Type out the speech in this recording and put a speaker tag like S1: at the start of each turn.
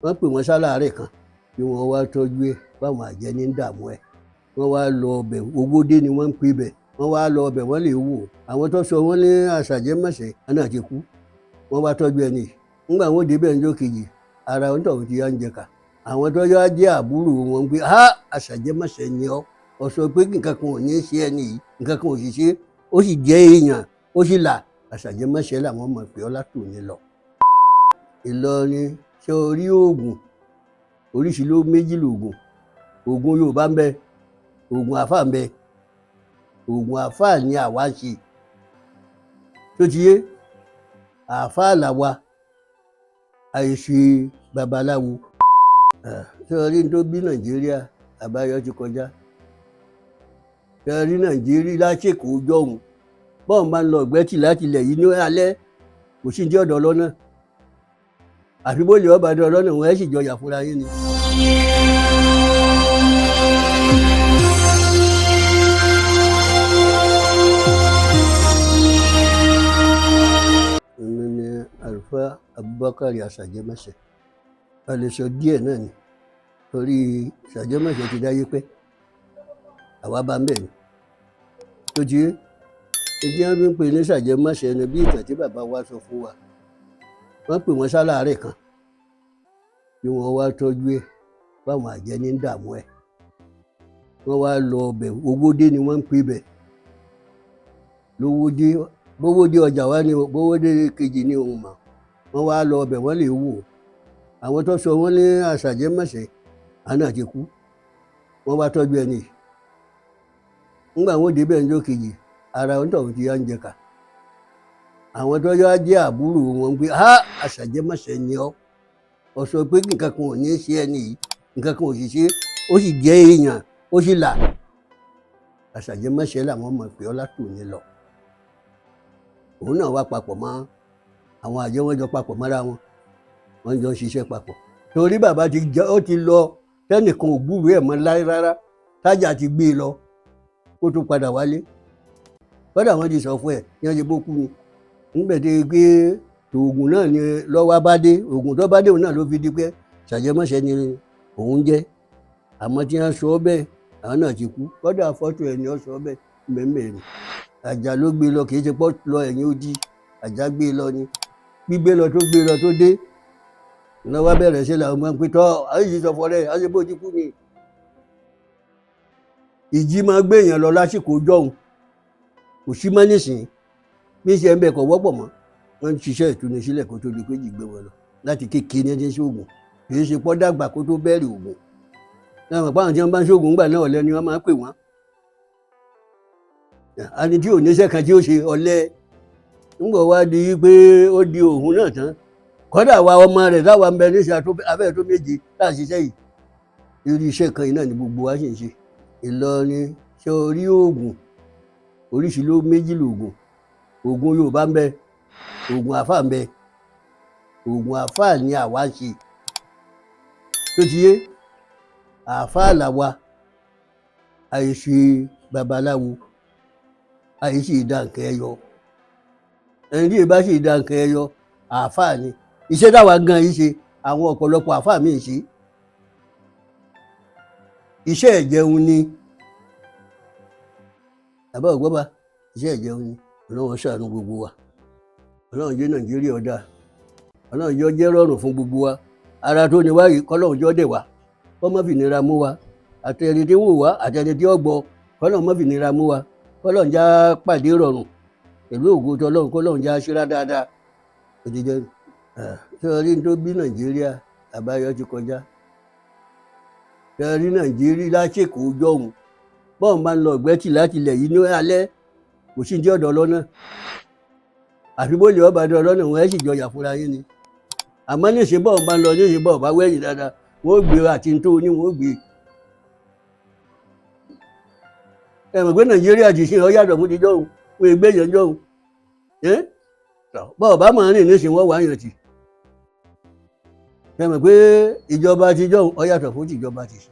S1: Wọ́n pè wọ́n sáláàárẹ̀ kan kí wọ́n wá tọ́jú ẹ̀, báwọn àjẹ́ ní ń dààmú ẹ̀. Wọ́n wá lọ ọbẹ̀, Owódé ni wọ́n ń pè bẹ̀. Wọ́n wá lọ ọbẹ̀, wọ́n lè wò àwọn tó sọ wọ́n ní àṣàjẹmọ̀sẹ̀ náà ti kú. Wọ́n wá tọ́jú ẹni yìí. Nígbà wọn dé bẹ́ẹ̀ níjọ́ kejì, ara wọn tó ti yá ń jẹ ká. Àwọn tó yá jẹ́ àbúrò wọn pé ha, àṣàjẹmọ̀sẹ̀ ni ọ́, ọ sọ pé nǹkan kan ò ní í ṣe ẹni yìí, nǹkan kan ò sì ṣe, ó sì jẹ́ èèyàn, ó sì là. Àṣàjẹmọ̀sẹ̀ làwọn mọ̀ pé ọlátòní lọ. Ìlọrin ṣé orí oògùn oríṣi ló méjì lóògùn. Oògùn Yorùbá ń bẹ, oògùn àáfàá ń bẹ. Oògùn àáfàá ni àwa ń ṣe, tó ti yé. Àáfàá làwa, àìṣe babaláwo. Ṣé orí tó bí Nàìjíríà àbáyọ ti kọjá. Ṣé orí Nàìjíríà lásìkò jọ̀hún, bọ́ọ̀ máa ń lọ ọ̀gbẹ́tì láti ilẹ̀ yìí ní alẹ́, kò sí ní ọ̀dọ̀ lọ́nà, àfi bó lè ọba dé ọlọ́nà wọn ẹ̀ sì jọ yà fúnra yín ni. Èmi ni Àlùfáà Abubakar Àṣàjẹmọ́sẹ̀. A lè sọ díẹ̀ náà ni, torí Àṣàjẹmọ́sẹ̀ ti dáyé pẹ́, àwa bá ń bẹ̀ ni. Tó ti yé, ìdí wọn fi ń pè ní Àṣàjẹmọ́sẹ̀ ni bí ìtàn tí bàbá wa sọ fún wa. Wọ́n pè wọ́n sáláàárẹ̀ kan kí wọ́n wá tọ́jú ẹ̀, báwọn àjẹ́ ní ń dààmú ẹ̀. Wọ́n wá lọ ọbẹ̀, Owódé ni wọ́n ń pè bẹ̀. Lówódé, bówódé ọjà wa ni, bówódé kejì ni òun mọ̀. Wọ́n wá lọ ọbẹ̀, wọ́n lè wò àwọn tó sọ wọ́n ní àṣàjẹmọ̀sẹ̀ náà ti kú. Wọ́n wá tọ́jú ẹni yìí. Nígbà wọn dé bẹ́ẹ̀ níjọ́ kejì, ara wọn tó ti yá ń jẹ ká. Àwọn tó yá jẹ́ àbúrò wọn pé ha, àṣàjẹmọ̀sẹ̀ ni ọ́, ọ sọ pé nǹkan kan ò ní í ṣe ẹni yìí, nǹkan kan ò sì ṣe, ó sì jẹ́ èèyàn, ó sì là. Àṣàjẹmọ̀sẹ̀ làwọn mọ̀ pé ọlátòní lọ. Òun náà wá papọ̀ mọ́ àwọn àjẹ́, wọn jọ papọ̀ mọ́ra wọn, wọ́n jọ ń ṣiṣẹ́ papọ̀. Torí bàbá ti jẹ́, ó ti lọ, tẹ́nìkan ò gbúròó ẹ̀ mọ́ láé rárá, tájà ti gbé e lọ kó tó padà wálé. Kódà wọ́n ti sọ fún ẹ̀ ní wọ́n ti bó kú ni. Nígbà tí pé oògùn náà ni lọ́wọ́ bá dé, oògùn tó bá dé òun náà ló fi di pé Àṣàjẹmọ́sẹ̀ ni òun jẹ́. Àmọ́ tí wọ́n sọ bẹ́ẹ̀, àwọn náà ti kú. Kódà fọ́tò ẹ̀ ni ó sọ bẹ́ẹ̀ mẹ́mẹ́ ni. Àjà ló gbé lọ, kì í ṣe pọ́ lọ ẹ̀yìn odi, àjà gbé lọ ni. Gbígbé lọ tó gbé lọ tó dé, lọ́wọ́ bẹ̀rẹ̀ sí làwọn máa ń pè tọ́ àyè sọ fọ́rẹ́ àṣẹ bó ti kú ni. Ìjì máa gbé èèyàn lọ lásìkò jọ̀hún, kò sí mọ́ nísìnyí. Bí ṣe ń bẹ kọ̀ wọ́pọ̀ mọ́. Wọ́n ń ṣiṣẹ́ ìtúnisílẹ̀ kó tó di pé jì gbé wọn lọ. Láti kékeré ní ẹni ṣoògùn, kì í ṣe pọ́ dàgbà kó tó bẹ̀rẹ̀ ògùn. Láwọn àpá àwọn tí wọ́n bá ń ṣoògùn ńgbà náà, ọ̀lẹ ni wọ́n máa ń pè wọ́n. Àní tí ò níṣẹ́ kan tí ó ṣe ọ̀lẹ. Ńgbọ̀ wá di pé ó di òun náà tán. Kódà wa ọmọ rẹ̀ táwa ń bẹ níṣẹ́ abẹ́ tó méje láti ṣiṣẹ́ yìí. Irú iṣẹ́ kan yìí náà ni gbogbo wa sì ń ṣe. Ìlọrin ṣé orí oògùn oríṣi ló méjì lóògùn. Oògùn Yorùbá ń bẹ, oògùn àáfàá ń bẹ. Oògùn àáfàá ni àwa ń ṣe, tó ti yé. Àáfàá làwa, àìṣe babaláwo, àìṣe ìdá nǹkan ẹyọ. Ẹni tí ìbá ṣe ìdá nǹkan ẹyọ, àáfàá ni. Iṣẹ́ táwa gan yìí ṣe, àwọn ọ̀pọ̀lọpọ̀ àáfàá mi ń ṣe. Iṣẹ́ ìjẹun ni. Àbá ògbọ́ba, iṣẹ́ ìjẹun ni. Ọlọ́run ṣàánú gbogbo wa. Ọlọ́run jẹ́ Nàìjíríà ọ̀dà. Ọlọ́run jọ jẹ́ rọrùn fún gbogbo wa. Ara tó ní wáyé, kọ́lọ́run jọ dẹ̀ wá, kọ́ má fi nira mú wa. Àti ẹni tí ń wò wá, àti ẹni tí ó gbọ́, kọ́lọ́run má fi nira mú wa. Kọ́lọ́run já pàdé rọrùn pẹ̀lú ògo tọ́lọ́run, kọ́lọ́run já ṣíra dáadáa. Ó ti jẹ́. Ṣé orí tó bí Nàìjíríà àbáyọ ti kọjá. Ṣé orí Nàìjíríà lásìkò jọ̀hún, bọ́ọ̀ máa ń lọ ọ̀gbẹ́tì láti ilẹ̀ yìí ní alẹ́, kò sí ní ọ̀dọ̀ lọ́nà, àfi bó lè ọba dé ọlọ́nà wọn ẹ̀ sì jọ yà fúnra yín ni. Àmọ́ níṣẹ́ bọ́ọ̀ máa ń lọ, níṣẹ́ bọ́ọ̀ bá wẹ̀yìn dáadáa, wọ́n ó gbé àti tó ní wọ́n ó gbé. Ẹ mọ̀ pé Nàìjíríà ti ṣe ọ yàtọ̀ fún ti jọ́hún, wọ́n gbé yẹn jọ́hún. Bọ́ọ̀ bá máa rìn níṣẹ́ wọ́n wà yàn tì. Ẹ mọ̀ pé ìjọba ti jọ́hún ọ yàtọ̀ fún tìjọba ti ṣe.